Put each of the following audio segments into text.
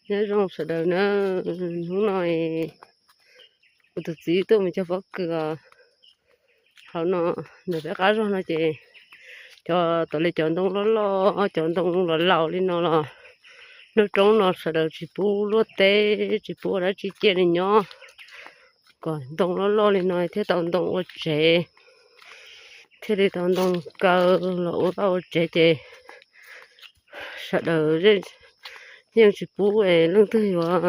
Nyob zoo sawv daws na, hnub no kuv tus txiv tuaj mus cog pob kws os. Hauv no ntawm peb qab zog no ces cov, tom li cov ntoo loj loj, cov ntoo laus laus li no los lub roob no sawv daws tsis pub luaj teb, tsis pub ua dab tsi, cia li nyob kom ntoo loj loj li no thiaj tau ntoo ua tsev, thiaj li tau ntoo kaw los ua vaj ua tsev ces sawv daws yeej tsis pub leej twg yuav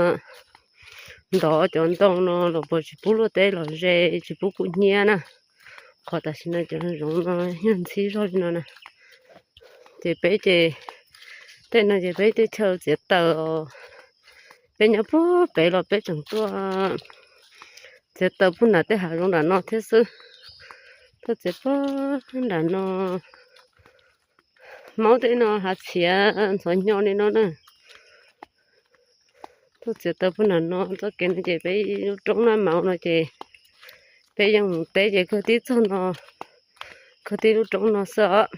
ntov cov ntoo no los puas tsis pub luaj teb los ze, tsis pub kuj hnyiab na. Qhov tam sim no cov zoov no yog ntxhib zog li no na. Ces peb ces, tej no ces peb tej chaw txiav taws, peb nyob puag pem los peb tseem tuaj txiav taws puag nram tej hav zoov nram no thiab xwb. Tuaj txiav puag nram no, maub tej no hav txhiav ntxhov hnyo li no na. Tuaj txiav taws puag nram no, txoj kev no ces peb lub roob na, maum no ces peb yeej mus teb ces kawg tib txog no, kawg tib lub roob no xwb os.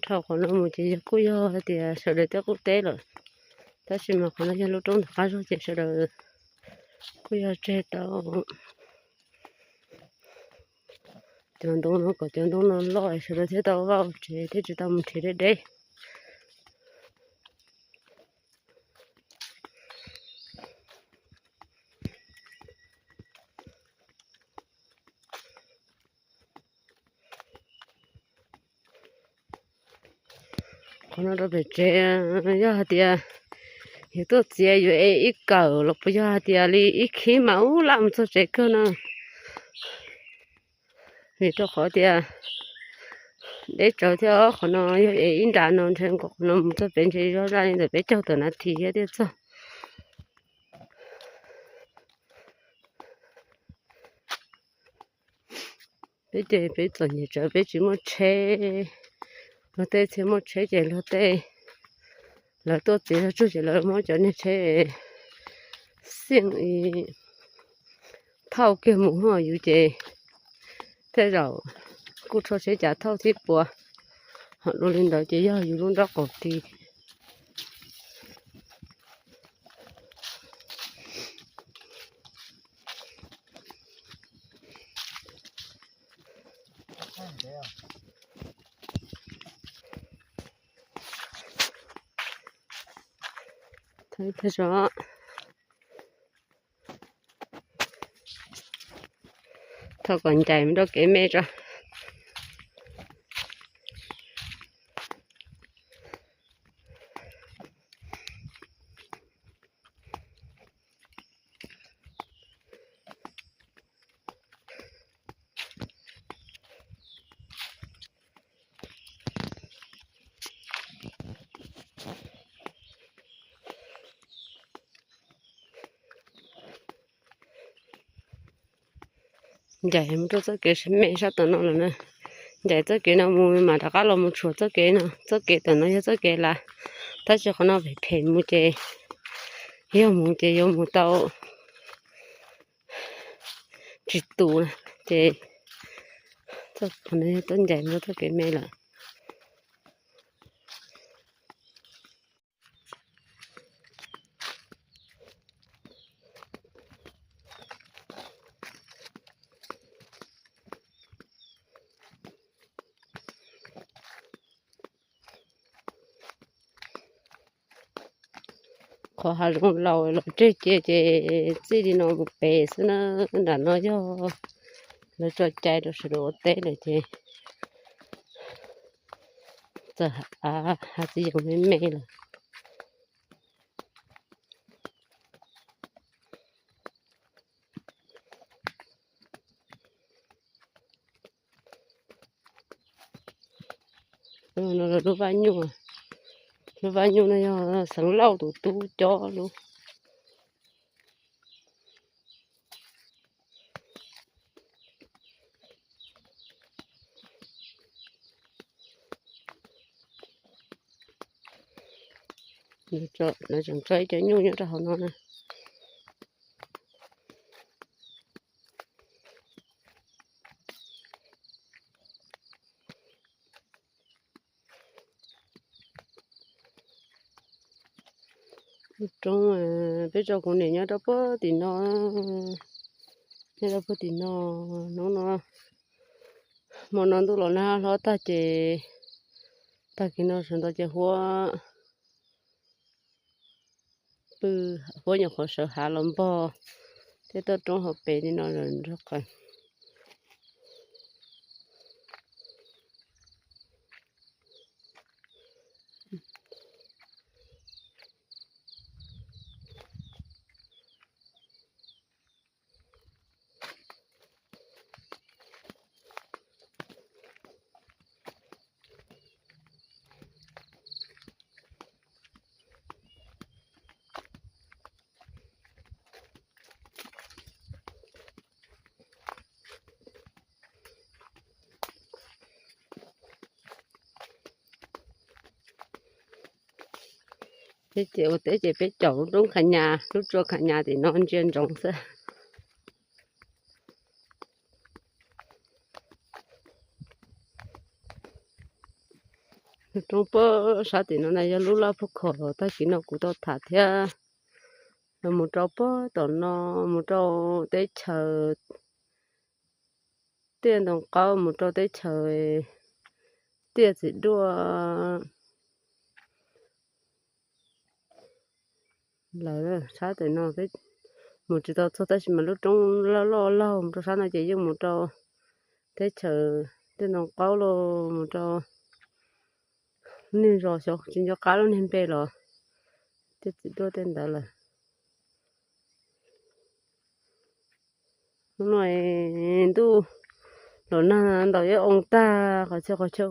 Dhau qhov no mus ces yog kuj yog hais tias sawv daws twb qub teb lawm, tab sis mas qhov no yog lub roob ntawm qab zog ces sawv daws kuj yog tseg tau cov ntoo no kom cov ntoo no loj sawv daws thiaj tau vaj ua tsev thiab tsis tau mus nrhiav deb deb. Qhov no rau pem tsev, yog hais tias yus tuaj txiav yuav ev ib kawm los puas yog hais tias li ib khib mas ub laj mus txog tsev kawg na. Vim rau qhov tias deb tsawv thiab, qhov no yog ev ib nra no ntshe nkaus qhov no mus txog pem ntshe zoj zaj li ntawm peb caug tawm nas this thiab thiaj txog. Peb ces peb txom nyem tsawv peb tsis muaj tsheb, luag tej txhia muaj tsheb ces luag tej, lawv tuaj txiav zog tsuag ces lawv muab cov niag tsheb xiaj thauj kiag mus ho, yus ces tej zaum kuj rho tsheb cav thauj thiab puas, ho dua li ntawd ces yog yus lub nraub qaum ris. Thov kom ncaim mus rau kev me tso. Ncaim mus rau txoj kev me sab tom no lawm na. Ncaim txoj kev no mus mam rov qab los mus tshuam txoj kev no. Txoj kev tom no yog txoj kev lav, tab sis qhov no phem phem mus ces, yog mus ces yuav mus tau tsis tus na. Ces qhov no yog tuaj ncaim mus txoj kev me lawm. Qhov hav zoov laus los tseg cia ces txij li no mus pem xwb na. Nram no yog lawv tso cai rau sawv daws ua teb lawm ces txawm hav txiv yeem me me lawm. Lub vaj nyuj, lub vaj nyuj no yog Xeev Lauj tus tub cob lub. Lawv tseem tso ib co nyuj nyob rau hauv no na. Roob, peb tso kuv niam nyob rau puag tim no, nyob rau puag tim no. Hnub no, hmo no ntuj los nag hlob tag ces, tag kis no sawv ntxov ces huab pw, huab nyuam qhuav sawv hav los npog tej toj roob hauv pes li no los nrog qees. Peb ces ua teb ces peb caum lub roob Khas Nyas, lub tsua Khas Nyas tim no ntsia ntsoov xwb. Roob puag sab tim no na yog lub laj puag khom tag kis no kuv tau tham thiab. Los mus rau puag tom no, mus rau teb chaws Tiaj Ntoo Qaub, mus rau teb chaws Tiaj Txiv Duaj lawm. Sab tim no mus tsis tau txog tab sis mas lub roob loj loj laug mus rau sab no ces yeej mus rau teb chaws Tiaj Ntoo Qaub los mus rau niag zos xyov tsis nco qab lub niag npe los Tiaj Txiv Duaj tej ntawd lawm. Hnub no ntuj los nag ntaus ib oo tag qhov txhia qhov chaw.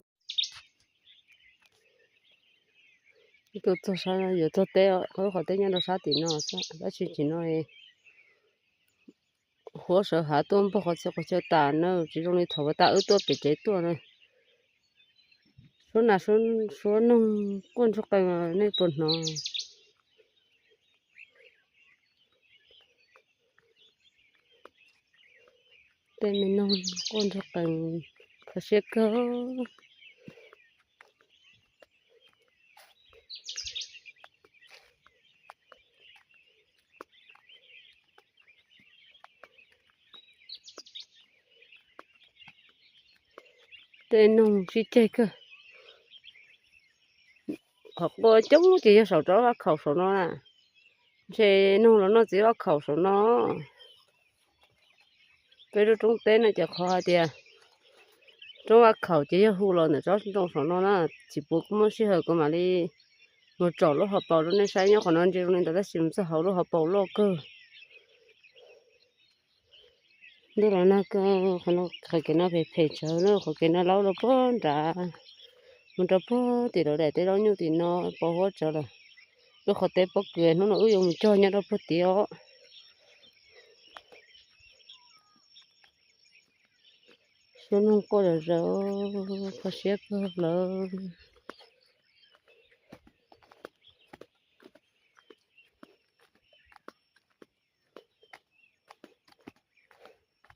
Ib tug txog sab no yuav txog teb, qhov teb nyob rau sab tim no xwb, tab sis tim no huab sawv hav tuaj npog qhov txhia qhov chaw tas na, tsis zoo li thaum ua tas wb tuaj pem tsev tuaj na. Suab nas suab noog quaj ntsuag qees nej puas hnov? Tej me noog quaj ntsuag qees, kho siab kawg. Tej noog sib ceg kawg. Qhov quaj coob ces yog saum roob Vaj Khaum saum no na. Ntshe noog los noj txiv Vaj Khaum saum no. Peb lub roob teb no ces qhov hais tias roob Vaj Khaum ces yog hu los ntawm tsob ntoo saum no na. Tsis puv kuv muaj sij hawm kuv mam li mus tsom lub hauv paus rau nej saib, nyob qhov no ntsia zoo li ntawd tab sis mus txog hauv lub hauv paus loj kawg. Ntuj los nag kawg, qhov kev no phem phem tsawv na, qhov kev no laub rau puag nrad, mus rau puag tim lawv daim teb laub nyuj tim no, pos huab tsawv lawm. Wb qhov teb pob kws hnub no wb yuav mus cog nyob rau puag tid os. Suab noog quaj zom zaws, kho siab kawg lawm.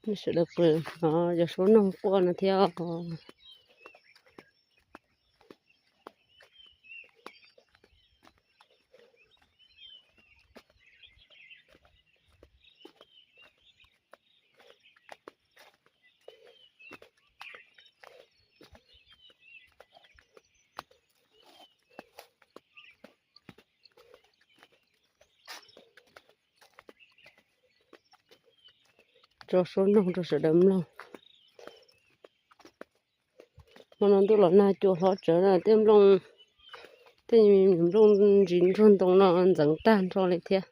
Sawv daws pw no yog suab noog quaj no thiab. Tso suab noog rau sawv daws mloog. Hmo no ntuj los nag cua hlob tsawv na, tej nplooj, tej nplooj ntsis ntsuag ntoo no ntxeev tag nrho li thiab.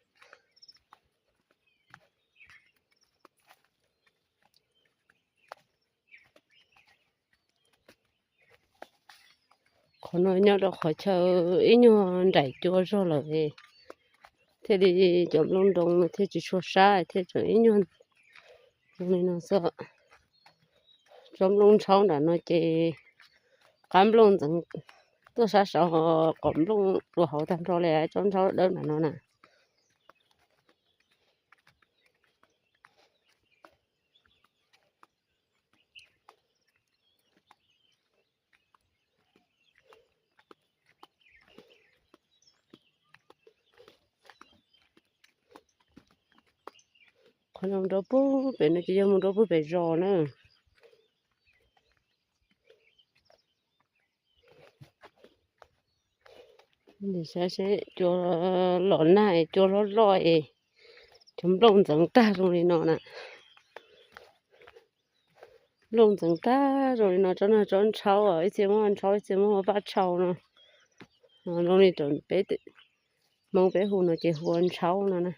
Qhov no nyob rau qhov chaw ib nyuag nraim cua zog lawm, thiaj li cov nplooj ntoo thiaj tsis tshua sab thiaj tseem ib nyuag zoo li no xwb. Tsob nplooj ntshaub nram no ces qab nplooj ntxeev tuaj sab saud, ho qom nplooj dua hauv tag nrho li tsob ntshaub dawb nram no na. Mus rau puag pem no ces yog mus rau puag pem zos na. Saib seb cua los nag es cua hlob loj es cov nplooj ntxeev tag zoo li no na. Nplooj ntxeev tag zoo li no, tsob no tsob ntshaub, ib txhia muab ntshaub ib txhia muab paj tshau no. Zoo li peb Hmoob peb hu no ces hu ua ntshaub no na.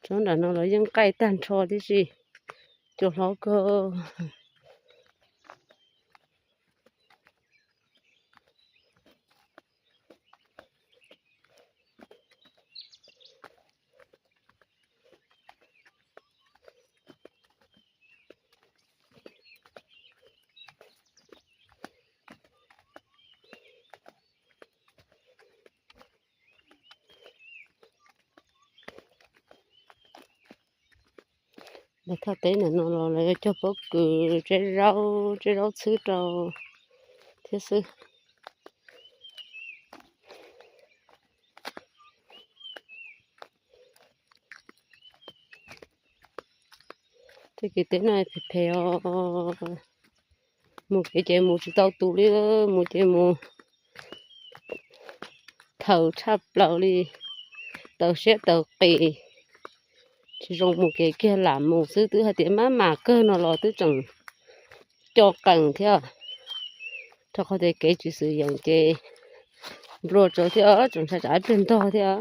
Tsob nram no los yeej qaij tag nrho tib si, cua hlob kawg. Lawv thaj teb ntawm no los lawv yuav cog pob kws, tseb zaub, tseb zaub txhwb rau thiab xwb. Tej kev teb no phem phem os. Mus kev ces mus tsis tau tus li, mus ces mus thaws tshaj plaws li, taws siab taws qis. Tsis zoo mus kev kiag lam mus xwb, twb hais tias maj mam kawg no los twb tseem co qees thiab. Rau qhov tias kev tsis xwm yeem ces nplua tsawv thiab, tseem ntshai tsam ib pliag ntog thiab.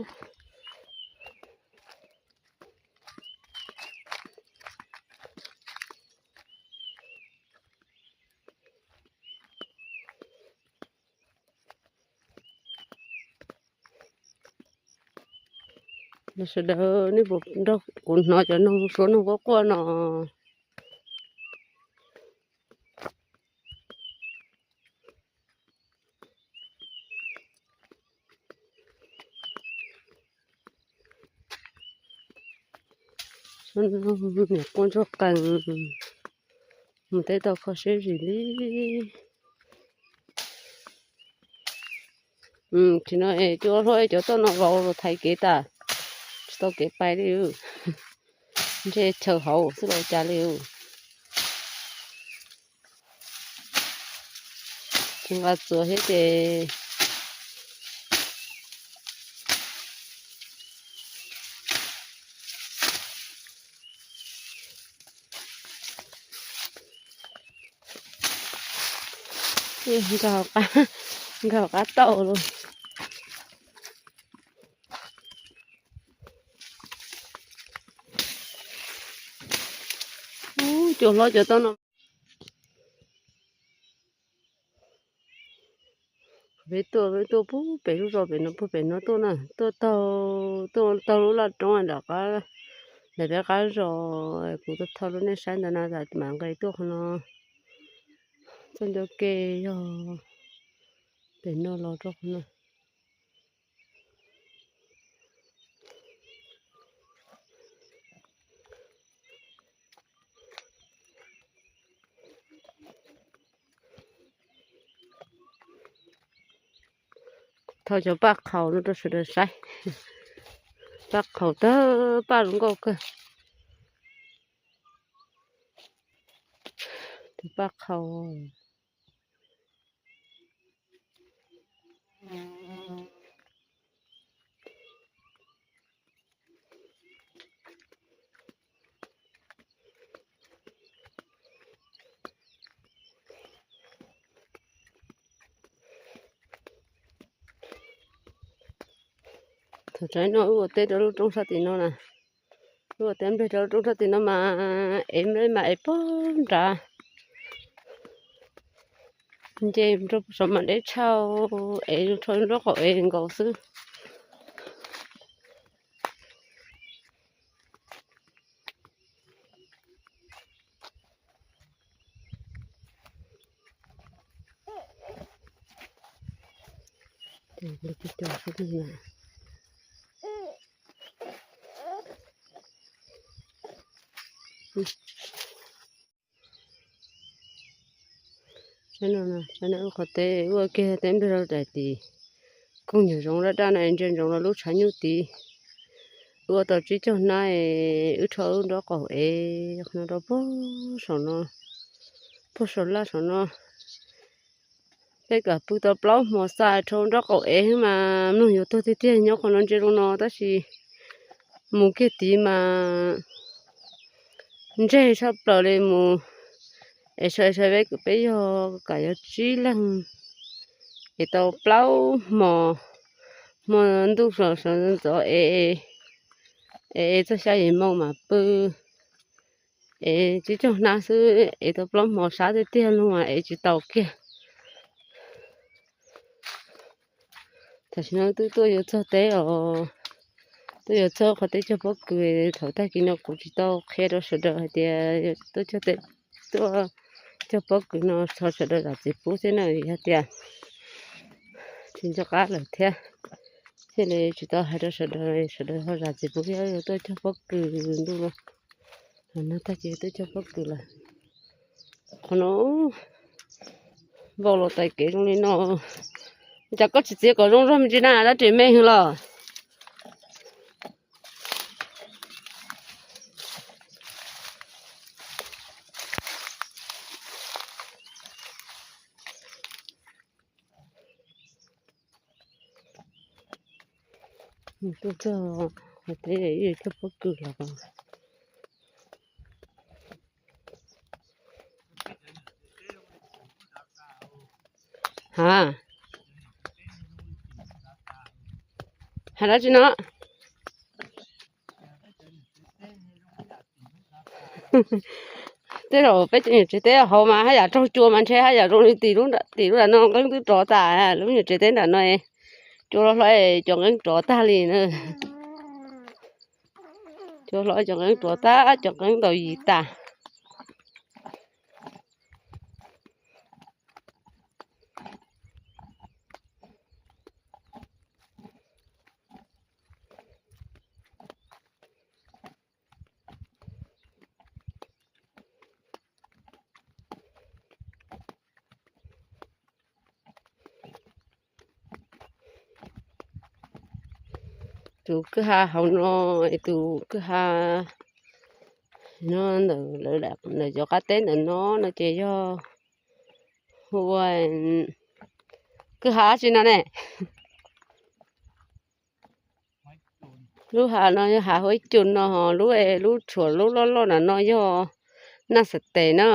Sawv daws nej puas nrog kuv hnov cov noog suab noog quaj quaj no? Suab noog niam quaj ntsuag qees, mus teb tau kho siab zim li. Tsis no es cua hlob cov toj no vau los thaiv kev tas, tsis tau kev pais li. Ntshe chaw hauv xwb los cas li. Tsis nqa txuas thiab ces nkag hauv qab tauj los. Ub, cua hlob cov toj no. Peb tuaj, peb tuaj puag pem lub zos pem no, puag pem no tuaj na, tuaj taug, tuaj taug lub laj roob nram qab, nram peb qab zos. Kuv tuaj thauj rau nej saib ntawd na, mam nqes tuaj qhov no. Txoj ncauj ke yog pem no los rau qhov no. Thauj cov paj qhaus no rau sawv daws saib. Paj qhaus tag, paj zoo nkauj kawg. Tus paj qhaus. Thaum tsaib no wb ua teb rau lub roob sab tim no na. Wb ua teb nplej rau lub roob sab tim no mas ev nplej mas ev pog nrad. Nce rau saum mas deb tshaj, ev rau nraub qaum ev nkaus xwb. Saib no, saib no wb qhov teb, wb ua kiag teb nplej rau daim tim, Kooj nyuam zoov daj daj no ntsia ntsoov rau lub tshav nyuj tid. Wb ua tau tsib caug hnab, wb rho wb nraub qaum ev no rau puag saum no, puag saum laj saum no. Peb kam pw tau plaub hmo xa rho nraub qaum ev mas mloog yuav tuag tiag tiag nyob qhov no ntsia rau no tab sis mus kiag tid mas ntseg tshaj plaws li mus. Es sai sai peb, peb yog kam yog tsib leeg es tau plaub hmo, hmo ntuj sawv ntxov es, es txog xya yim moo mas pw, es tsib caug hnab xwb es tau plaub hmo sab tiag tiag no mas es tsis tau kiag. Tam sim no twb tuaj yuav txog teb os, tuaj yuav txog qhov teb chaws pob kws. Thaum tag kis no kuv tsis tau qhia rau sawv daws hais tias tuaj cog teb, tuaj cog pob kws no thov sawv daws zam txim pub xwb na, yog tias tsis nco qab lawm thiab, thiaj li tsis tau hais rau sawv daws, sawv daws ho zam txim pub thiab. Tuaj cog pob kws ntuj no, no tag kis tuaj cog pob kws lawm. Qhov no vau los tais kev zoo li no, cas koj tsis txiav kom zoo zog me ntsis na, dab tsi me hwv los. Tuaj txog qhov teb cog pob kws los. Ha, hais dab tsi no? Tej zaum peb cov nyuam tsev teb hauv mas haj yam raug cua mas ntshe haj yam zoo li tim lub, tim lub nram no nqeeb twb rov tas, lub nyuam tsev teb nram no, cua hlob hlob cov nqeeb rov tag li na. Cua hlob cov nqeeb rov tag, cov nqeeb ntaus yim tas. Tus kwj ha hauv no, tus kwj ha no ntawm, ntawm cov qab teb ntawm no no ces yog hu ua kwj ha dab tsi no ne? Lub hav no yog hav Huab Cun no, ho lub, lub tshuam lub loj loj nram no yog Naj Xav Tes na,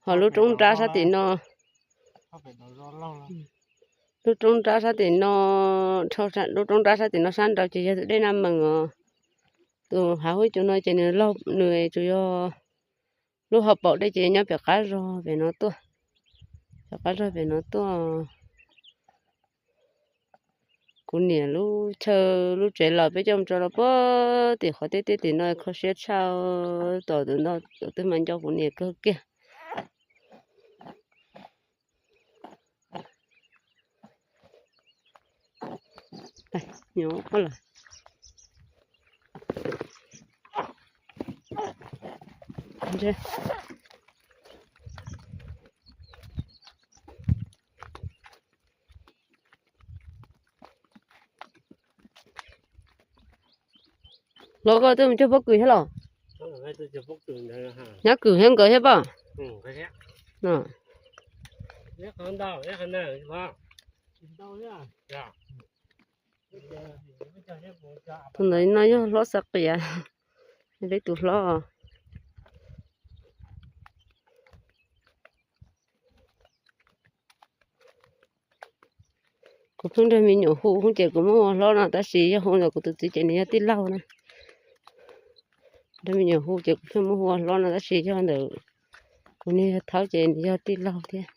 ho lub roob nrab sab tim no, lub roob nrab sab tim no, lub roob nrab sab tim no sab nraud ces yog tus dej Naj Mees os. Tus hav Huab Cun no ces nws laug, nws tsuas yog lub hauv paus dej ces nyob pem qab zog pem no tuaj, pem qab zog pem no tuaj. Kuv niam lub chaw lub tsev los peb coj mus tso rau puag tim qhov tiaj tiaj tim no, kho siab tshaj, tom tus ntawd twb mas nco kuv niam kawg kiag. Los koj twb mus cog pob kws thiab los? Nyab Kwm thiab nkawd thiab pom. Tus ntawd no yog hlob Xav Qias, peb tus hlob. Kuv pheej nrog me nyuam hu ces kuv muab hu ua hlob no, tab sis yog hu ntawm kuv tus txiv ces nws yog tij laug na. Nrog me nyuam hu ces kuv pheej muab hu ua hlob no, tab sis yog ntawm kuv niag yog Thaub ces nws yog tij laug thiab.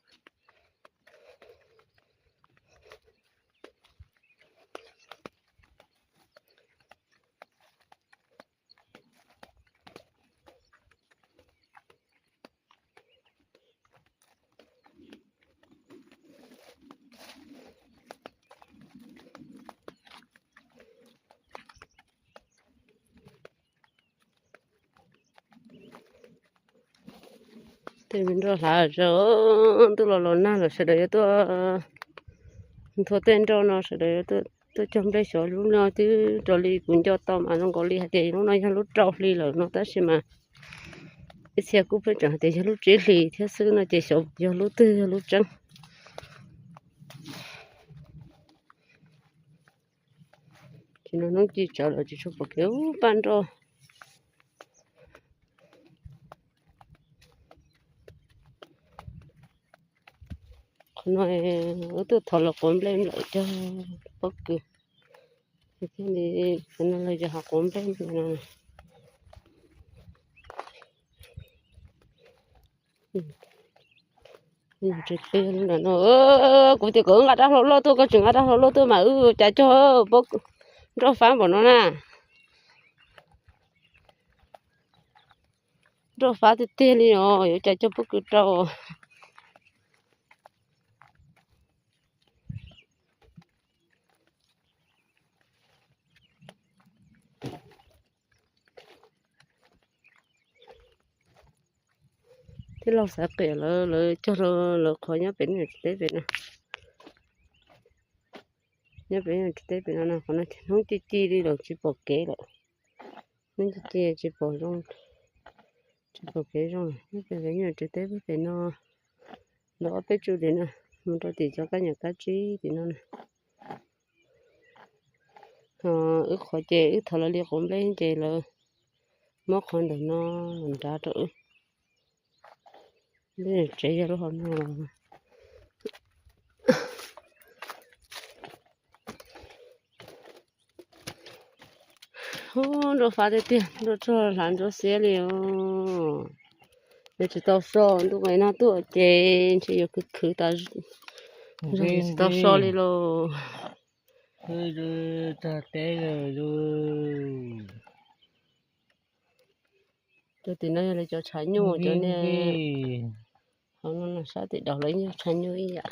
Tej me nroj hlav zog, ntuj los los nag los sawv daws yuav tuaj Nthua tej nroj no sawv daws tuaj cog nplej xyov lub no twb raws li kuv nco tau mas zoo nkaus li hais tias lub no yog lub rau hli lawm no tab sis mas ib txhia kuj pheej tseem hais tias yog lub tsib hlis thiab xwb no ces xyov yog lub twg yog lub tseeb. Tsis no hnub ci tsawv lawm tsis tshua pom kev ub paj nroj. Qhov no wb tuaj thov lawv quav nplej nplawm cog pob kws thiaj li no lawv yog hov quav nplej nplawm no. Tsis qia li ntawm no. Kuv tias kom wb nqa rab hlau loj tuaj, koj tsis nqa rab hlau loj tuaj mas wb cas cog nroj fab npaum no na. Nroj fab tiag tiag li os, yuav cas cog pob kws rau. Tij laug xav qiam lawv, lawv cog rau lawv qhov nyob pem niam tsev teb pem no. Nyob pem niam tsev teb pem no, qhov no hnub ci ci li lawm tsis pom kev lawm. Hnub ci ci tsis pom zoo, tsis pom kev zoo. Nyob pem niam tsev teb pem no, ntawm ob peb tsu tim no, mus rau tim cov kab nyam kab tsib tim no na. Wb qhov ces wb thov lawv li quav nplej ces lawv muab qhov ntawm no nrad rau wb. Tsev yog lub hauv no los. Ub, nroj fab tiag tiag, nroj tsuag hlav ntsuab xiab li os. Yog tsis tau so ntuj nqis no tuaj ces ntshe yuav khwv khwv tas, tsis tau so li los. Tag teb lawm. Cov tim no yog lawv cov tshav nyuj cov niag, hauv no sab tim daus lawv yog tshav nyuj ib yam.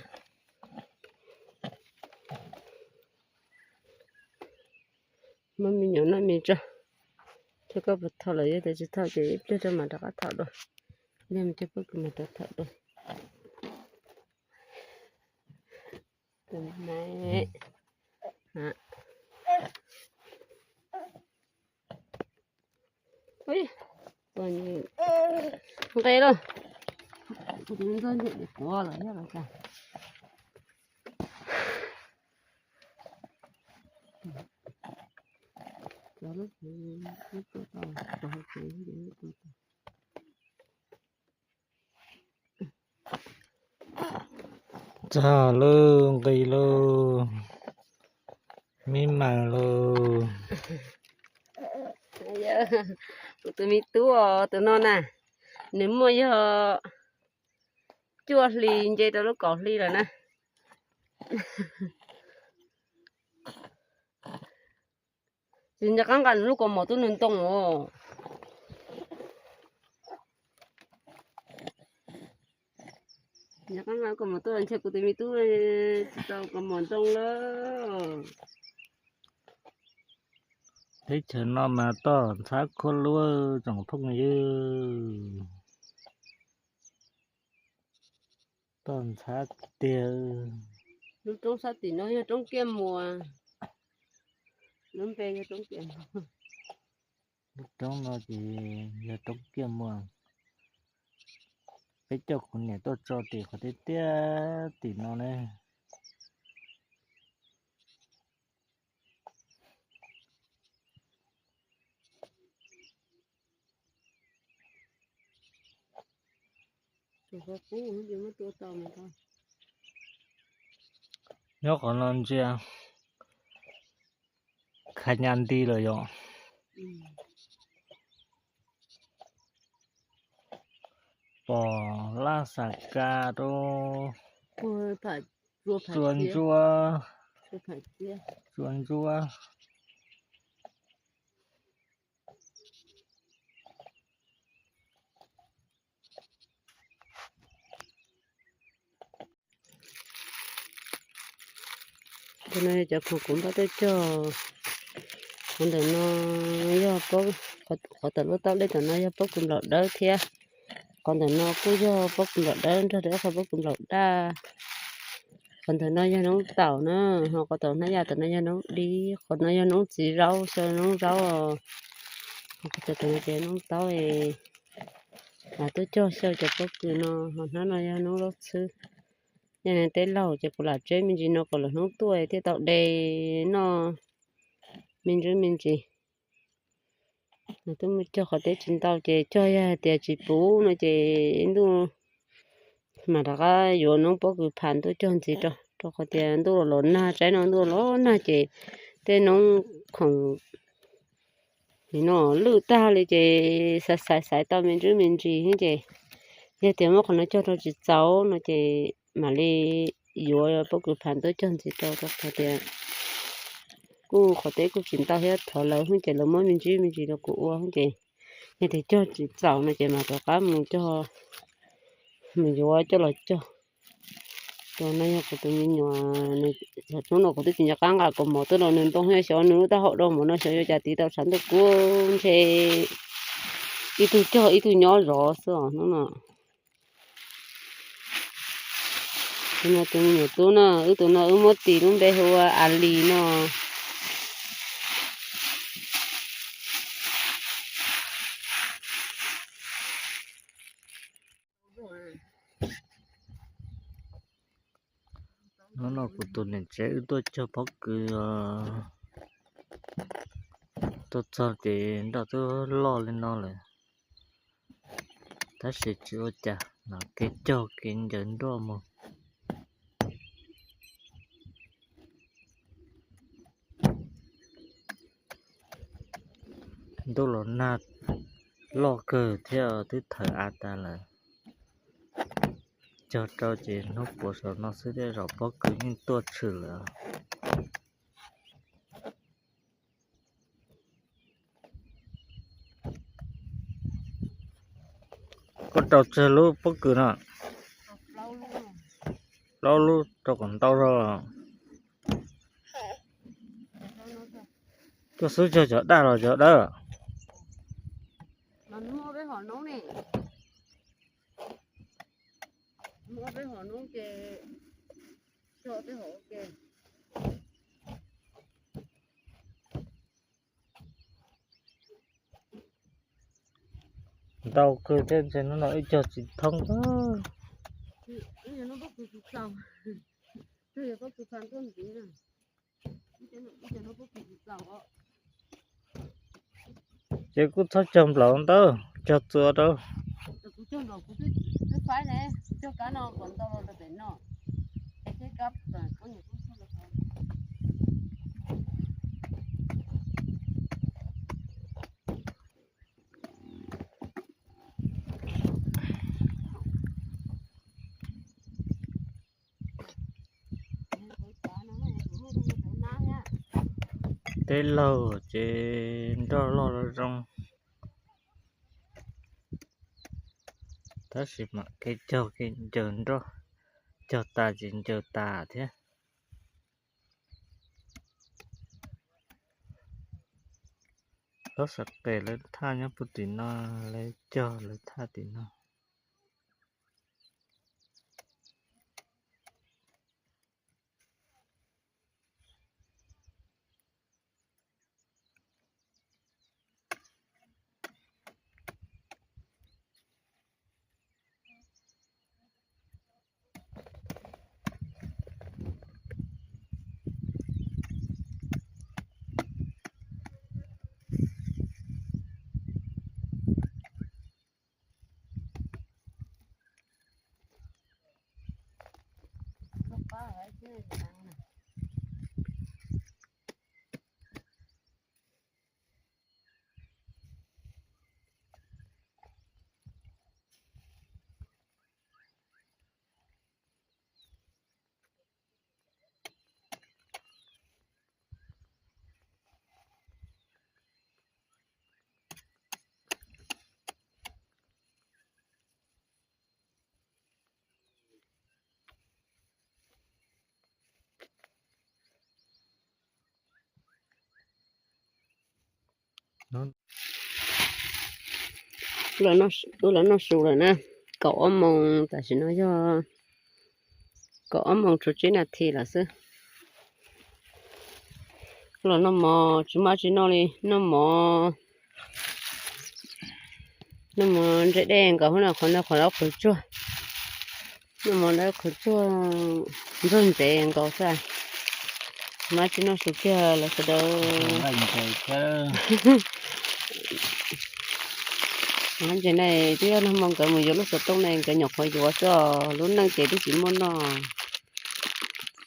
Muab me nyuam noj me tso, thiab koj puas thau lawm, yog tias tsis thau ces ib pliag rau mam rov qab thau dua. Ib pliag mus cog pob kws mam rov thau dua. Nqe lauj. Txog lub nqis lub, me mas lub. Kuv tus me tub os, tus no na, nws muaj yog cuaj hli nce rau lub kaum hli lawm na. Tsis nco qab nqa nws lub kaus mom tuaj nws ntoo os. Nco qab nqa kaus mom tuaj ntshe kuv tus me tub tsis tau kaus mom ntoo lawm. Teb chaws no mas toj ntxhab khuab luab tsoom phooj ywg. Toj ntxhab tiag. Lub roob sab tim no yog roob Kiaj Muas. Lub npe yog roob Kiaj Muas. Lub roob no ces yog roob Kiaj Muas. Peb coj kuv niam tuaj tso tim qhov tiaj tiaj tim no ne. Nyob qhov no ntsia khav nyas nti lawm yom. Pom laj xas ka rau, tsua ntsuab, tsua ntsuab. Tus no yog cov khoom kuv npaj tuaj cog. Qhov ntawm no yog, qhov tawm lub taub dej tom no yog pob kws nplaum dawb thiab. Qhov ntawm no kuj yog pob kws nplaum dawb nrog rau ib qho pob kws nplaum daj. Qhov ntawm no yog noob taum na, ho qhov tom hnab yaj tom no yog noob dib, qhov no yog noob txiv zaub, xyaw noob zaub. Qhov tom no ces noob taub, tuaj cog xyaw cov pob kws no, ho hnab no yog noob zaub txhwb. Yog teb laug ces kuv lam tseb me ntsis no kom lwm hnub tuaj thiaj tau de noj me ntsis me ntsis. Twb muaj cog qhov teb tsis ntau ces cog, yog hais tias tsis puv no ces ntuj mam rov qab yuav noob pob kws pham tuaj cog ntxiv rau, rau qhov tias ntuj los los nag, tsaib no ntuj los nag ces tej noob khoom no lwj tag li ces xaiv xaiv xaiv tau me ntsis me ntsis ces yog tias muab qhov no cog rau tsis txaus no ces mam li yuav pob kws pham tuaj cog ntxiv rau, rau qhov tias kuj qhov teb kuj tsis ntau thiab, thov lawv ces lawv muab me ntsis me ntsis rau kuv ua ces yog tias cog tsis txaus no ces mam rov qab mus cog, mus yuav coj los cog. Tus no yog kuv tus me nyuam, hnub no kuv twb tsis nco qab nqa kaus mom tuaj rau nws npog, xyov nws lub taub hau dua mov no xyov yuav cas tiv tau tshav ntuj kub ntshe ib tug cog ib tug nyob zov xwb os hnub no. Tus no tus me nyuam tub no, wb tus no wb muab tis lub npe hu ua A Lis no. Hnub no kuv tus niam tsev wb tuaj cog pob kws, tuaj txog ces nroj twb loj li no lawm, tab sis tsis ua cas, no kev cog kev ncaws nroj mus. Ntuj los nag loj kawg thiab twb thawm av tas lawm. Cog rau ces hnub puav saum no xwb thiab zos pob kws yeej tuaj tshwm lawm. Koj rau tsawg lub pob kws no? Plaub lub rau kom ntau zog. Koj xub cog cov daj los cov dawb? Ntau kawg thiab, ntshe hnub no wb cog tsis thoob. Ces kuj txhob cog nplaum ntawd, cog txua rau. Teb laug ces nroj loj zoo, tab sis mam kev cog kev ncaws nroj, cog tas ces ncaws tas thiab. Lub xav qes lawv thaj nyob puag tim no, lawv cog lawv thaj tim no. Wb los noj su lawm na, kaum ob moos, tam sim no yog Kaum ob moos tshuav tsib nas this lawm xwb. Los noj mov tsis muaj dab tsi noj li, noj mov, noj mov ntsej dej nkaus no, qhov no qhov dawb qhuav tsuag, noj mov dawb qhuav tsuag ntxuag ntsev nkaus xwb. Tsis muaj dab tsi noj su kiag lawm sawv daws. Ntses ne twb yog nag hmo nkawd mus yuav lub xov tooj ne, nkawd nyuam qhuav yuav xwb os, lub neej ces twb tsis muaj noj.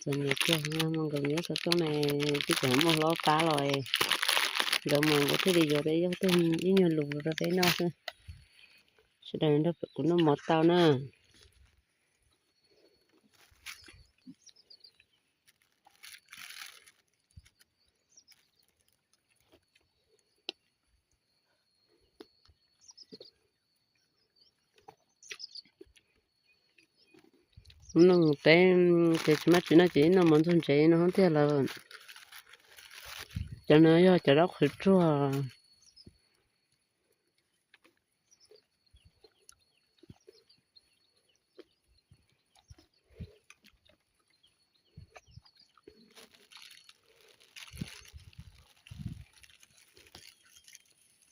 Txom nyem kiag, nag hmo nkawd mus yuav lub xov tooj ne, twb tseem muaj hlob pab los, nkawd mus nkawd thiaj li yuav peb ib nyuag lus rau peb noj xwb. Sawv daws nrog kuv noj mov tau na. Noj mus teb ces tsis muaj dab tsi noj ces noj mov ntxuag ntsev no thiaj lawm. Cov no yog cov dawb qhuav tsuag.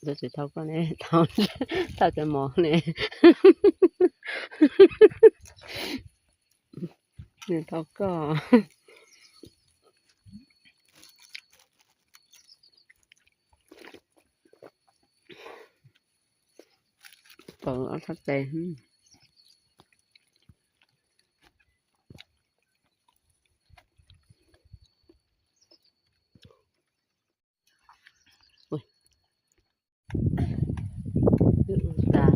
Tsis thauj koj ne, thauj cov mov ne. Nws thauj koj. Pom ob txhab tes. Wb ua tas,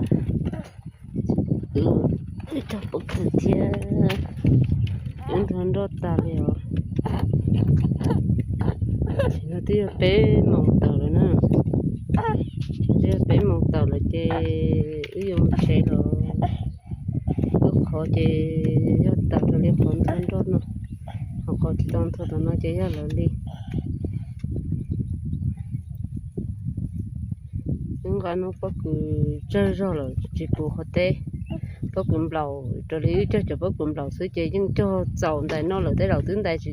wb ua ib tog pob kws thiab, wb nrog nroj tas li os. Tam sim no twb yog peb moos tawm lawm na, twb yog peb moos tawm lawm ces wb yuav mus tsev lawm. Wb qhov ces yog tawm raws li qhov ntxhua nroj no, ho qhov tsis tau ntxhua tom no ces yog lawv li. Wb nqa noob pob kws tsawg zog lawm tsis pum qhov teb. Pob kws nplaum, raws li wb cog cov pob kws nplaum xwb ces yeej cog txaus ntais noj lawm, tej zaum twb ntais,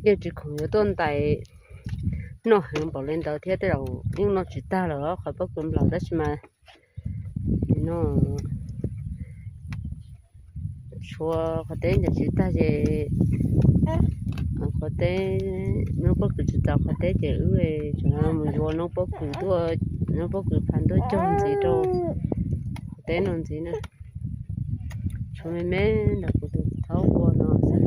yeej tsis khoom yuav tuaj ntais noj heev npaum li ntawd thiab, tej zaum yeej noj tsis tag lawm qhov pob kws nplaum, tab sis mas no tshuav qhov teb ntais tsis tag ces, qhov teb, noob pob kws tsis txaus qhov teb ces wb tseem mus yuav noob pob kws tuaj, noob pob kws phav tuaj cog ntxiv rau qhov teb no ntxiv na. Tshuav me me ntawm kuv tus thaub ua no xwb.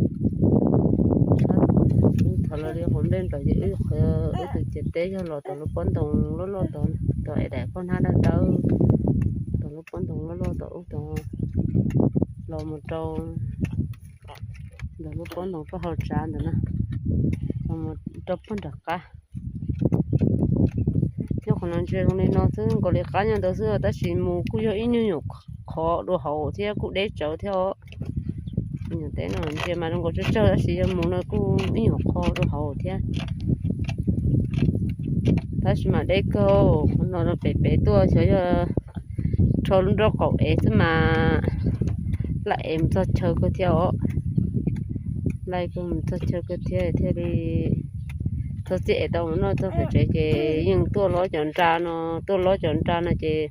Thaum los li qhov nplej nplaum ces wb, wb tus ciam teb yog los tom lub pob ntoo loj loj tod, tom es daim poj hnab dawb dawb, tom lub pob ntoo loj loj tom ub tod, los mus rau ntawm lub pob ntoo poj hau tsav ntawd na, los mus rau pog nram qab. Nyob qhov no ntsia zoo li no xwb, nkaus li qab nyob ntawd xwb, tab sis mus kuj yog ib nyuag nyuam qhov dua hauv thiab kuj deb tsawv thiab os. Nyuam teb no ntsia mas zoo nkaus tsawg tsawg tab sis yog mus no kuj ib nyuam qho dua hauv thiab. Tab sis mas deb kawg, qhov no pem pem tuaj xyov yog rho lub nrob qaum ev xwb mas laj ev mus txog chaw kawg thiab os. Laj kawg mus txog chaw kawg thiab thiaj li txog txij ev tau mus noj txog pem tsev ces yeej tuaj lob cov nra no, tuaj lob cov nra no ces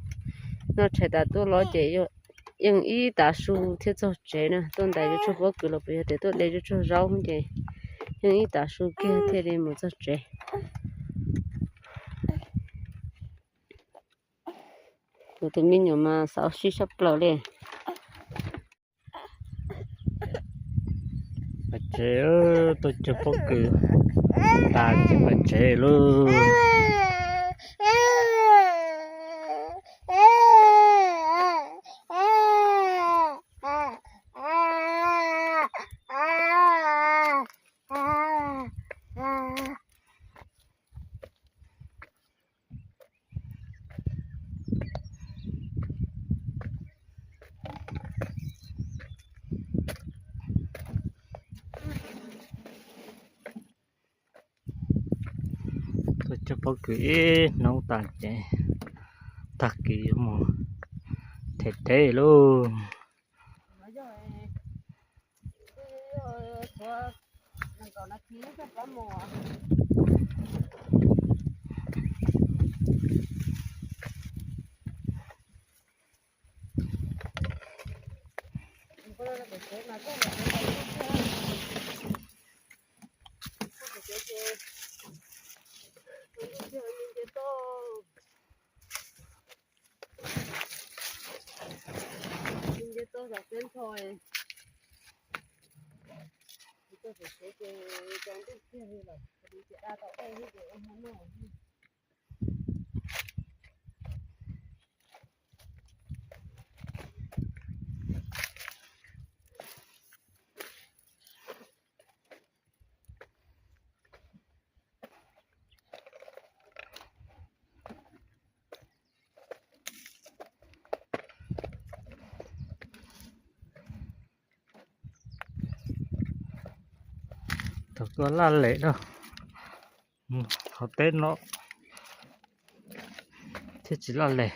noj tshais tas tuaj lob ces yeej ib tav su thiaj txog tsev na. Tuaj ntais yuav tshuaj pob kws los puas yog tias tuaj de yuav tshuaj zaub ces yeej ib tav su kiag thiaj li mus txog tsev. Kuv tus me nyuam mas xav ua si tshaj plaws li. Pais tsev, tuaj cog pob kws tas ces pais tsev lauj. Tuaj cog pob kws ib hnub tas ces tag kis yuav mus them teb lauj. Nce toj zam teb nrho, toj pem tsev ces tsaus ntuj kiag li lawm, ces da tau ej thiab ces ua hmo noj. Thaum tuaj laj les na, qhov teb no thiaj tsis laj les.